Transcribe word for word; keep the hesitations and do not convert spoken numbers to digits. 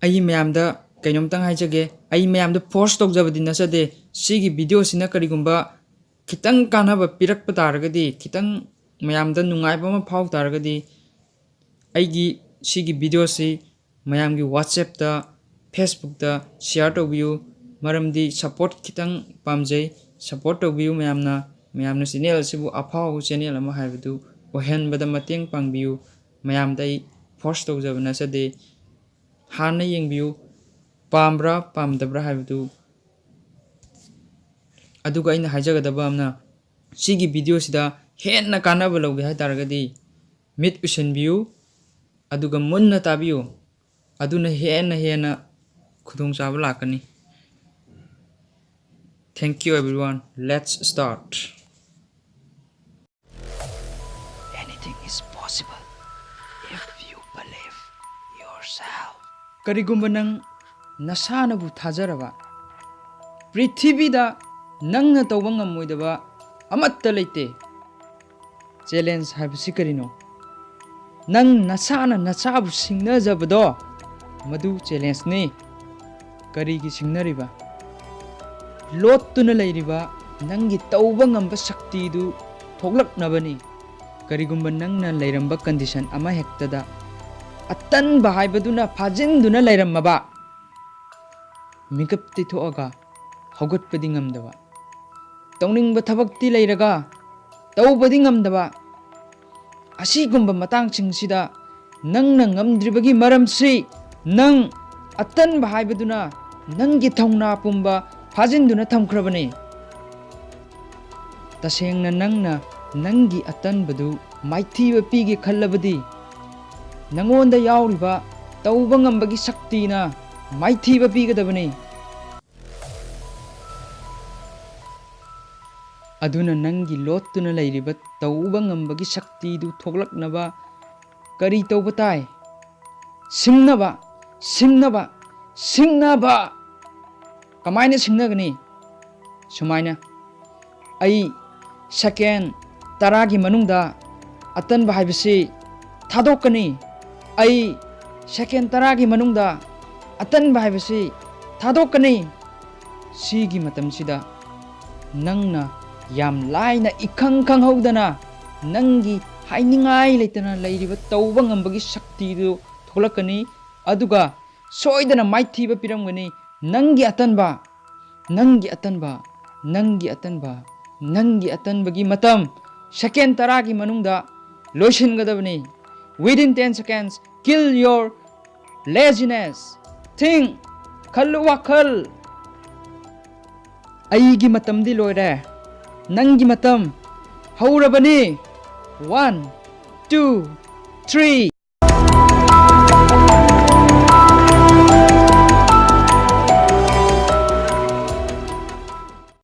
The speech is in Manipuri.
ꯑꯩ ꯃꯌꯥꯝꯗ ꯀꯩꯅꯣꯝꯇꯪ ꯍꯥꯏꯖꯒꯦ꯫ ꯑꯩ ꯃꯌꯥꯝꯗ ꯐꯣꯔꯁ ꯇꯧꯖꯕꯗꯤ ꯅꯠꯆꯗꯦ꯫ ꯁꯤꯒꯤ ꯚꯤꯗꯤꯑꯣꯁꯤꯅ ꯀꯔꯤꯒꯨꯝꯕ ꯈꯤꯇꯪ ꯀꯥꯟꯅꯕ ꯄꯤꯔꯛꯄ ꯇꯥꯔꯒꯗꯤ, ꯈꯤꯇꯪ ꯃꯌꯥꯝꯗ ꯅꯨꯡꯉꯥꯏꯕ ꯑꯃ ꯐꯥꯎ ꯇꯥꯔꯒꯗꯤ, ꯑꯩꯒꯤ ꯁꯤꯒꯤ ꯚꯤꯗꯤꯑꯣꯁꯤ ꯃꯌꯥꯝꯒꯤ WhatsApp-ꯇ, Facebook-ꯇ share ꯇꯧꯕꯤꯌꯨ꯫ ꯃꯔꯝꯗꯤ support ꯈꯤꯇꯪ ꯄꯥꯝꯖꯩ꯫ Support ꯇꯧꯕꯤꯌꯨ ꯃꯌꯥꯝꯅ꯫ ꯃꯌꯥꯝꯅ channel ꯑꯁꯤꯕꯨ ꯑꯐꯥꯎꯕ channel ꯑꯃ ꯍꯥꯏꯕꯗꯨ ꯑꯣꯏꯍꯟꯕꯗ ꯃꯇꯦꯡ ꯄꯥꯡꯕꯤꯌꯨ꯫ ꯃꯌꯥꯝꯗ ꯑꯩ ꯐꯣꯔꯁ ꯇꯧꯖꯕ ꯅꯠꯆꯗꯦ꯫ ꯍꯥꯟꯅ ꯌꯦꯡꯕꯤꯌꯨ, ꯄꯥꯝꯕ꯭ꯔꯥ ꯄꯥꯝꯗꯕ꯭ꯔꯥ ꯍꯥꯏꯕꯗꯨ꯫ ꯑꯗꯨꯒ ꯑꯩꯅ ꯍꯥꯏꯖꯒꯗꯕ ꯑꯃꯅ, ꯁꯤꯒꯤ ꯚꯤꯗꯤꯑꯣꯁꯤꯗ ꯍꯦꯟꯅ ꯀꯥꯟꯅꯕ ꯂꯧꯒꯦ ꯍꯥꯏ ꯇꯥꯔꯒꯗꯤ, ꯃꯤꯠ ꯎꯏꯁꯤꯟꯕꯤꯌꯨ, ꯑꯗꯨꯒ ꯃꯨꯟꯅ ꯇꯥꯕꯤꯌꯨ꯫ ꯑꯗꯨꯅ ꯍꯦꯟꯅ ꯍꯦꯟꯅ ꯈꯨꯗꯣꯡꯆꯥꯕ ꯂꯥꯛꯀꯅꯤ꯫ Thank you everyone. Let's start. Anything is possible if you believe yourself. ꯀꯔꯤꯒꯨꯝꯕ ꯅꯪ ꯅꯁꯥꯅꯕꯨ ꯊꯥꯖꯔꯕ, ꯄ꯭ꯔꯤꯊꯤꯕꯤꯗ ꯅꯪꯅ ꯇꯧꯕ ꯉꯝꯃꯣꯏꯗꯕ ꯑꯃꯠꯇ ꯂꯩꯇꯦ꯫ Challenge ꯍꯥꯏꯕꯁꯤ ꯀꯔꯤꯅꯣ? ꯅꯪ ꯅꯁꯥꯅ ꯅꯁꯥꯕꯨ ꯁꯤꯡꯅꯖꯕꯗꯣ, ꯃꯗꯨ challenge-ꯅꯤ꯫ ꯀꯔꯤꯒꯤ ꯁꯤꯡꯅꯔꯤꯕ? ꯂꯣꯠꯇꯨꯅ ꯂꯩꯔꯤꯕ ꯅꯪꯒꯤ ꯇꯧꯕ ꯉꯝꯕ ꯁꯛꯇꯤꯗꯨ ꯊꯣꯛꯂꯛꯅꯕꯅꯤ꯫ ꯀꯔꯤꯒꯨꯝꯕ ꯅꯪꯅ ꯂꯩꯔꯝꯕ condition ꯑꯃ ꯍꯦꯛꯇꯗ ꯑꯇꯟꯕ ꯍꯥꯏꯕꯗꯨꯅ ꯐꯥꯖꯤꯟꯗꯨꯅ ꯂꯩꯔꯝꯃꯕ, ꯃꯤꯀꯞꯇꯤ ꯊꯣꯛꯑꯒ ꯍꯧꯒꯠꯄꯗꯤ ꯉꯝꯗꯕ, ꯇꯧꯅꯤꯡꯕ ꯊꯕꯛꯇꯤ ꯂꯩꯔꯒ ꯇꯧꯕꯗꯤ ꯉꯝꯗꯕ, ꯑꯁꯤꯒꯨꯝꯕ ꯃꯇꯥꯡꯁꯤꯡꯁꯤꯗ ꯅꯪꯅ ꯉꯝꯗ꯭ꯔꯤꯕꯒꯤ ꯃꯔꯝꯁꯤ, ꯅꯪ ꯑꯇꯟꯕ ꯍꯥꯏꯕꯗꯨꯅ ꯅꯪꯒꯤ ꯊꯧꯅꯥ ꯄꯨꯝꯕ ꯐꯥꯖꯤꯟꯗꯨꯅ ꯊꯝꯈ꯭ꯔꯕꯅꯤ꯫ ꯇꯁꯦꯡꯅ ꯅꯪꯅ ꯅꯪꯒꯤ ꯑꯇꯟꯕꯗꯨ ꯃꯥꯏꯊꯤꯕ ꯄꯤꯒꯦ ꯈꯜꯂꯕꯗꯤ, ꯅꯉꯣꯟꯗ ꯌꯥꯎꯔꯤꯕ ꯇꯧꯕ ꯉꯝꯕꯒꯤ ꯁꯛꯇꯤꯅ ꯃꯥꯏꯊꯤꯕ ꯄꯤꯒꯗꯕꯅꯤ꯫ ꯑꯗꯨꯅ ꯅꯪꯒꯤ ꯂꯣꯠꯇꯨꯅ ꯂꯩꯔꯤꯕ ꯇꯧꯕ ꯉꯝꯕꯒꯤ ꯁꯛꯇꯤꯗꯨ ꯊꯣꯛꯂꯛꯅꯕ ꯀꯔꯤ ꯇꯧꯕ ꯇꯥꯏ? ꯁꯤꯡꯅꯕ, ꯁꯤꯡꯅꯕ, ꯁꯤꯡꯅꯕ! ꯀꯃꯥꯏꯅ ꯁꯤꯡꯅꯒꯅꯤ? ꯁꯨꯃꯥꯏꯅ, ꯑꯩ second ꯇꯔꯥꯒꯤ ꯃꯅꯨꯡꯗ ꯑꯇꯟꯕ ꯍꯥꯏꯕꯁꯤ ꯊꯥꯗꯣꯛꯀꯅꯤ꯫ ꯑꯩ second ꯇꯔꯥꯒꯤ ꯃꯅꯨꯡꯗ ꯑꯇꯟꯕ ꯍꯥꯏꯕꯁꯤ ꯊꯥꯗꯣꯛꯀꯅꯤ꯫ ꯁꯤꯒꯤ ꯃꯇꯝꯁꯤꯗ ꯅꯪꯅ ꯌꯥꯝ ꯂꯥꯏꯅ, ꯏꯈꯪ ꯈꯪꯍꯧꯗꯅ, ꯅꯪꯒꯤ ꯍꯥꯏꯅꯤꯡꯉꯥꯏ ꯂꯩꯇꯅ ꯂꯩꯔꯤꯕ, ꯇꯧꯕ ꯉꯝꯕꯒꯤ ꯁꯛꯇꯤꯗꯨ ꯊꯣꯛꯂꯛꯀꯅꯤ꯫ ꯑꯗꯨꯒ ꯁꯣꯏꯗꯅ ꯃꯥꯏꯊꯤꯕ ꯄꯤꯔꯝꯒꯅꯤ꯫ ꯅꯪꯒꯤ ꯑꯇꯟꯕ, ꯅꯪꯒꯤ ꯑꯇꯟꯕ, ꯅꯪꯒꯤ ꯑꯇꯟꯕ, ꯅꯪꯒꯤ ꯑꯇꯟꯕꯒꯤ ꯃꯇꯝ ꯁꯦꯀꯦꯟ ꯇꯔꯥꯒꯤ ꯃꯅꯨꯡꯗ ꯂꯣꯏꯁꯤꯟꯒꯗꯕꯅꯤ꯫ Within ten seconds, kill your laziness. Think, ꯈꯜꯂꯨ ꯋꯥꯈꯜ꯫ ꯑꯩꯒꯤ ꯃꯇꯝꯗꯤ ꯂꯣꯏꯔꯦ꯫ ꯅꯪꯒꯤ ꯃꯇꯝ ꯍꯧꯔꯕꯅꯤ꯫ One, two, three.